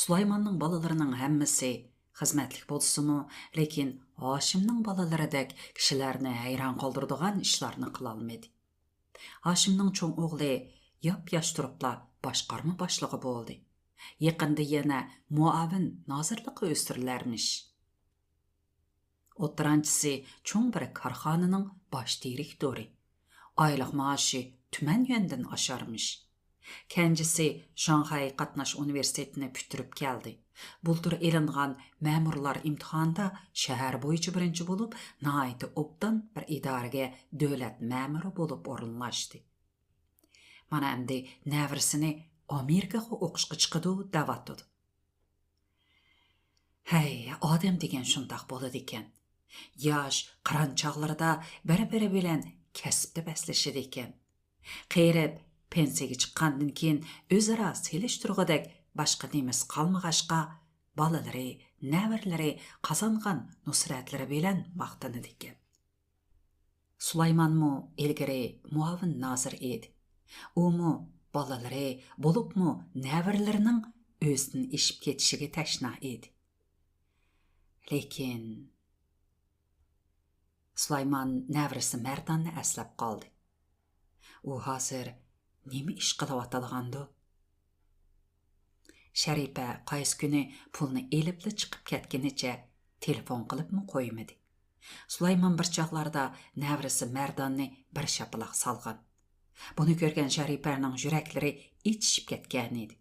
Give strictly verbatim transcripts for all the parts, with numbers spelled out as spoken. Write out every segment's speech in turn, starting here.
سۇلايماننىڭ بالىلىرىنىڭ ھەممىسى خىزمەتلىك بولسىمۇ، لېكىن ھاشىمنىڭ بالىلىرىدەك كىشىلەرنى ھەيران قالدۇرىدىغان ئىشلارنى قىلالمىدى. ھاشىمنىڭ چوڭ ئوغلى ياپياش تۇرۇپلا باشقارما باشلىقى بولدى. يېقىندا يەنە مۇئاۋىن نازىرلىققا ئۆستۈرۈلەرمىش. ئوتتۇرانچىسى چوڭ بىر كارخانىنىڭ باش دىرېكتورى. ئايلىق مائاشى تۈمەن يۈەندىن ئاشارمىش. كەنجىسى شاڭخەي قاتناش ئۇنىۋېرسىتېتىنى پۈتتۈرۈپ كەلدى. بۇلتۇر ئېلىنغان مەمۇرلار ئىمتىھانىدا شەھەر بويىچە بىرىنچى بولۇپ، ناھايىتى ئوبدان بىر ئىدارىگە دۆلەت مەمۇرى بولۇپ ئورۇنلاشتى. مانا ئەمدى نەۋرىسىنى ئامېرىكىغا ئوقۇشقا چىقىدۇ دەۋاتىدۇ. ھەي، ئادەم دېگەن شۇنداق بولىدىكەن. ياش، قىران چاغلىرىدا بىر-بىرى بىلەن كەسىپتە بەسلىشىدىكەن. قېرىپ، پېنسىيەگە چىققاندىن كېيىن ئۆزئارا سېلىشتۇرغۇدەك باشقا نېمىسى قالمىغاچقا، بالىلىرى، نەۋرىلىرى قازانغان نۇسرەتلىرى بىلەن ماختىنىدىكەن. سۇلايمانمۇ ئىلگىرى مۇئاۋىن نازىر ئىدى. ئۇمۇ بالىلىرى، بولۇپمۇ نەۋرىلىرىنىڭ ئۆزىدىن ئېشىپ كېتىشىگە تەشنا ئىدى. لېكىن سۇلايمان نەۋرىسى مەرداننى ئەسلەپ قالدى. ئۇ ھازىر نېمە ئىش قىلىۋاتىدىغاندۇ؟ شەرىپە قايسى كۈنى پۇلنى ئېلىپلا چىقىپ كەتكىنىچە تېلېفون قىلىپمۇ قويمىدى. سۇلايمان بىر چاغلاردا نەۋرىسى مەرداننى بىر شاپىلاق سالغان. بۇنى كۆرگەن شەرىپەنىڭ يۈرەكلىرى ئېچىشىپ كەتكەنىدى.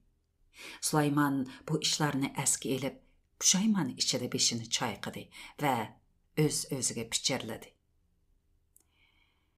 سۇلايمان بۇ ئىشلارنى ئەسكە ئېلىپ، پۇشايمان ئىچىدە بېشىنى چايقىدى ۋە ئۆز-ئۆزىگە پىچىرلىدى.